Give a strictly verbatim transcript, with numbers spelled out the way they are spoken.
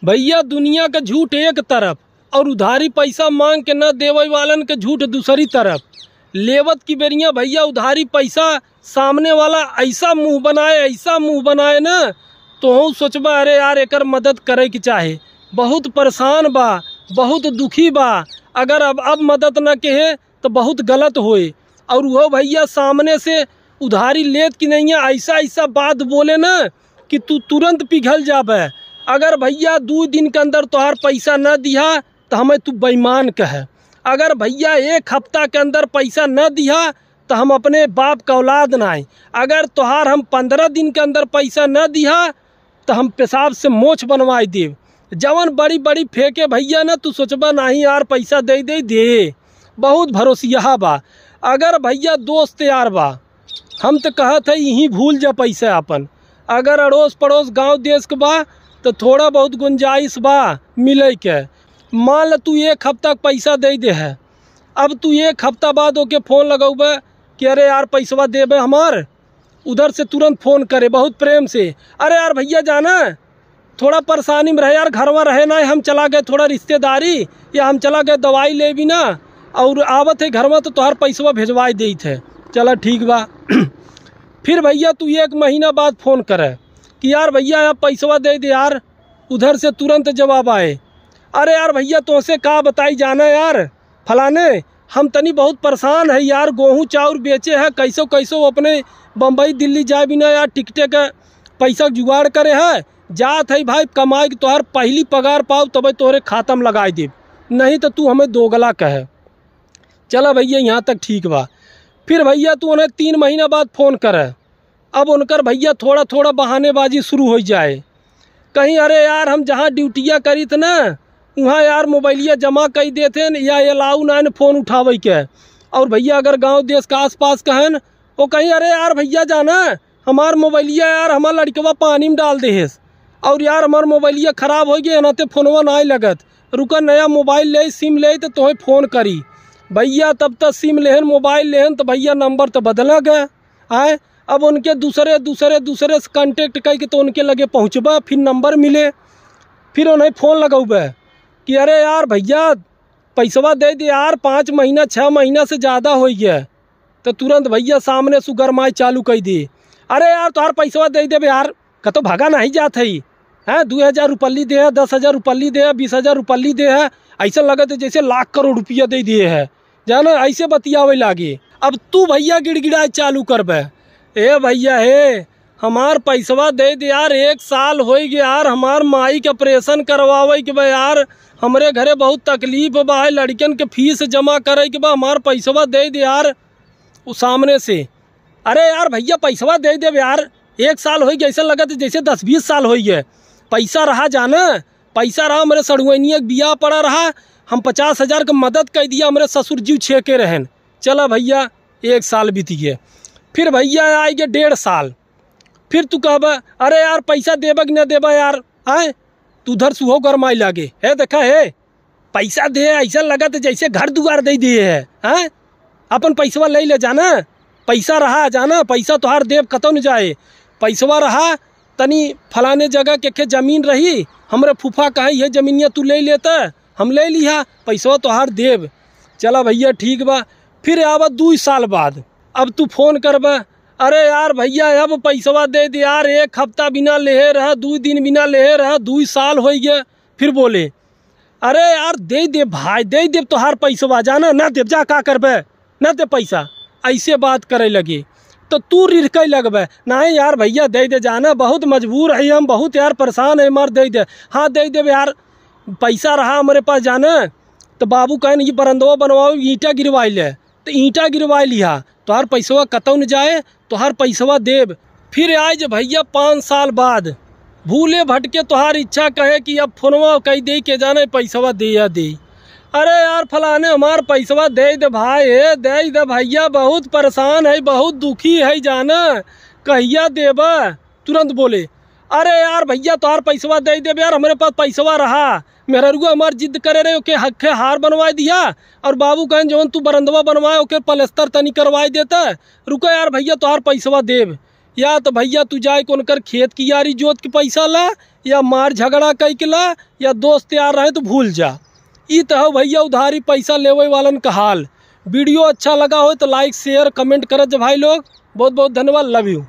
भइया, दुनिया क झूठ एक तरफ और उधारी पैसा मांग के न देवइ वालन क झूठ दूसरी तरफ। लेवत की बेरिया भइया उधारी पैसा सामने वाला अइसा मुँह बनाए, अइसा मुँह बनाए न, तोहूँ सोचबा, "अरे यार, एकर मदद करइ के चाहे, बहुत परेशान बा, बहुत दुखी बा, अगर अब, अब मदद न केहे त बहुत गलत होए।" और उहो भइया सामने से उधारी लेत की नहिया, अइसा, अइसा बात बोले न कि तू तुरंत पिघल जाबे। अगर भइया दू दिन के अंदर तोहार पैसा न दिहा, त हमें तू बेईमान कहे। अगर भइया एक हफ्ता के अंदर पैसा न दिहा, त हम अपने बाप का औलाद नाई। अगर तोहार हम पन्द्रह दिन के अंदर पैसा न दिहा, त हम पेशाब से मोछ बनवाई देब। जवन बड़ी बड़ी फेंके भइया न, तू सोचबा, "नहीं यार, पैसा दे, दे, दे।" बहुत भरोसिया बा। अगर भइया दोस्त यार बा, हम त कहत है, यहीं भूल जा पैसा आपन। अगर अड़ोस पड़ोस गांव देश के बा, त थोड़ा बहुत गुंजाइश बा मिले के। मान ल, तू एक हफ्ता के पैसा दे दे है, अब तू एक हफ्ता बाद ओके फोन लगौबे कि, "अरे यार, पैसवा देबे हमार," उधर से तुरंत फोन करे बहुत प्रेम से, "अरे यार भइया, जाना थोड़ा परेशानी में रहे यार, घरवा रहे ना, हम चला गए थोड़ा रिश्तेदारी, या हम चला गए दवाई लेबी ना, और आवत है घरवा तो तोहार पैसवा भेजवाई देत है।" चला ठीक बा। फिर भइया तू एक महीना बाद फोन करे कि, "यार भइया, अब पैसवा दे दे यार," उधर से तुरंत जवाब आए, "अरे यार भइया, तोहसे का बताई, जाना यार, फलाने, हम तनी बहुत परेशान है यार, गोहूँ चाउर बेचे है, कैसो कैसो अपने बम्बई दिल्ली जाए बिना यार टिकटे के पैसा जुगाड़ करे है, जात है भाई कमाए के तोहार पहली पगार पाओ तबे तोहरे खाता में लगाई देब, नहीं तो तू हमें दोगला कहे।" चला भइया, यहाँ तक ठीक बा। फिर भइया तू उन्हें तीन महीना बाद फोन करे, अब उनकर भइया थोड़ा थोड़ा बहानेबाजी शुरू होइ जाए, कहीं, "अरे यार, हम जहाँ ड्यूटिया करीत न, उहाँ यार मोबाइलिया जमा कई देत हैं या अलाउ ना है फोन उठावे के।" और भइया अगर गाँव देश के आसपास के हैं, वो कहीं, "अरे यार भइया, जाना हमार मोबाइलिया यार, हमार लड़कवा पानी में डाल देहेस, और यार हमार मोबाइलिया खराब होइ गए, एनाते फोनवा नाई लगत, रुका नया मोबाइल ले, सिम ले तो तोहे फोन करी।" भइया तब तक सिम लेहन, मोबाइल लेहन, तो भइया नंबर तो बदला गए। आए, अब उनके दूसरे, दूसरे, दूसरे से कॉन्टैक्ट करके तो उनके लगे पहुँचबा, फिर नंबर मिले, फिर उन्हें फोन लगौबे कि, "अरे यार भइया, पैसवा दे दे यार, पाँच महीना, छः महीना से ज़्यादा होइ गया।" तो तुरंत भइया सामने से गरमाए चालू कर दी, "अरे यार, तोहार पैसवा दे देबे यार, कतो भागा नहीं जात है, हैं, दू हजार रुपल्ली दे है, दस हजार रुपल्ली दे है, बीस हजार रुपल्ली दे है, ऐसा लगत है जैसे लाख करोड़ रुपया दे दिए है, जाना, ऐसे बतियावे लागी।" अब तू भइया गिड़गिड़ाए चालू करबे, "ए भइया हे, हमार पैसवा दे दे यार, एक साल होइ गया यार, हमार माई के ऑपरेशन करवावे के बा यार, हमरे घरे बहुत तकलीफ बा, लड़कन के फीस जमा करे के बा, हमार पैसवा दे दे यार।" उ सामने से, "अरे यार भइया, पैसवा दे देब यार, एक साल होइ गया, ऐसा लगत है जैसे दस बीस साल होइ गए, पैसा रहा जाना, पैसा रहा, हमरे सड़ुआइनिया के बियाह पड़ा रहा, हम पचास हजार के मदद कर दिया, हमरे ससुर जीव छेके रहन।" चला भइया, एक साल बीत गए, फिर भइया आइ गए डेढ़ साल, फिर तू कहबा, "अरे यार, पैसा देबा कि ना देबा यार, आए?" तू उधर से उहो गरमाई लागे, "हे देखा हे, पैसा दे, ऐसा लगत जैसे घर दुआर दे दिए है, हाँ? अपन पैसवा ले ले जाना, पैसा रहा जाना, पैसा तोहार देब कतौ न जाए, पैसवा रहा, तनी फलाने जगह के, के जमीन रही, हमरे फूफा कहे ये जमीनिया तू ले लेता, हम ले लिहा, पैसवा तोहार देब।" चला भइया ठीक बा। फिर आवा दुई साल बाद, अब तू फोन करबा, "अरे यार भइया, अब पैसवा दे दे यार, एक हफ्ता बिना लेहे रहा, दुई दिन बिना लेहे रहा, दुई साल होइ गए।" फिर बोले, "अरे यार, दे दे भाई, दे दे तोहार पैसवा, जाना ना देब, जा का करबे, ना दे पैसा।" ऐसे बात करे लगे तो तू रिरकै लगबे, "नहीं यार भइया, दे दे, जाना बहुत मजबूर है हम, बहुत यार परेशान है, मार दे दे।" "हाँ, दे देब यार, पैसा रहा हमरे पास, जाना।" तो बाबू कहन, "ये बरंदवा बनवाओ, ईंटा गिरवाई ले।" तो ईंटा गिरवाई लिहा, तोहार पैसवा कतौ न जाए, तोहार पैसवा देब। फिर आए जे भइया पाँच साल बाद, भूले भटके तोहार इच्छा कहे कि अब फोनवा कई दे के जाने पैसवा दे या दे। "अरे यार फलाने, हमार पैसवा दे दे भाई, हे दे दे भइया, बहुत परेशान है, बहुत दुखी है, जाना कहिया देबा?" तुरंत बोले, "अरे यार भइया, तोहार पैसवा दे देबे यार, हमरे पास पैसवा रहा, मेहररुआ हमार जिद करे रहे, ओके हखे हार बनवाए दिया, और बाबू कहन जवन तू बरंदवा बनवाए, ओके पलस्तर तनी करवाए देता, रुका यार भइया, तोहार पैसवा देब।" या तो भइया तू जाए के उनकर खेत कियारी जोत के पैसा ला, या मार झगड़ा कइ के ला, या दोस्त यार रहे तो भूल जा। ई त हौ भइया उधारी पैसा लेवे वालन का हाल। Video अच्छा लगा हो तो like, share, comment करत जा भाई लोग। बहुत बहुत धन्यवाद, love you।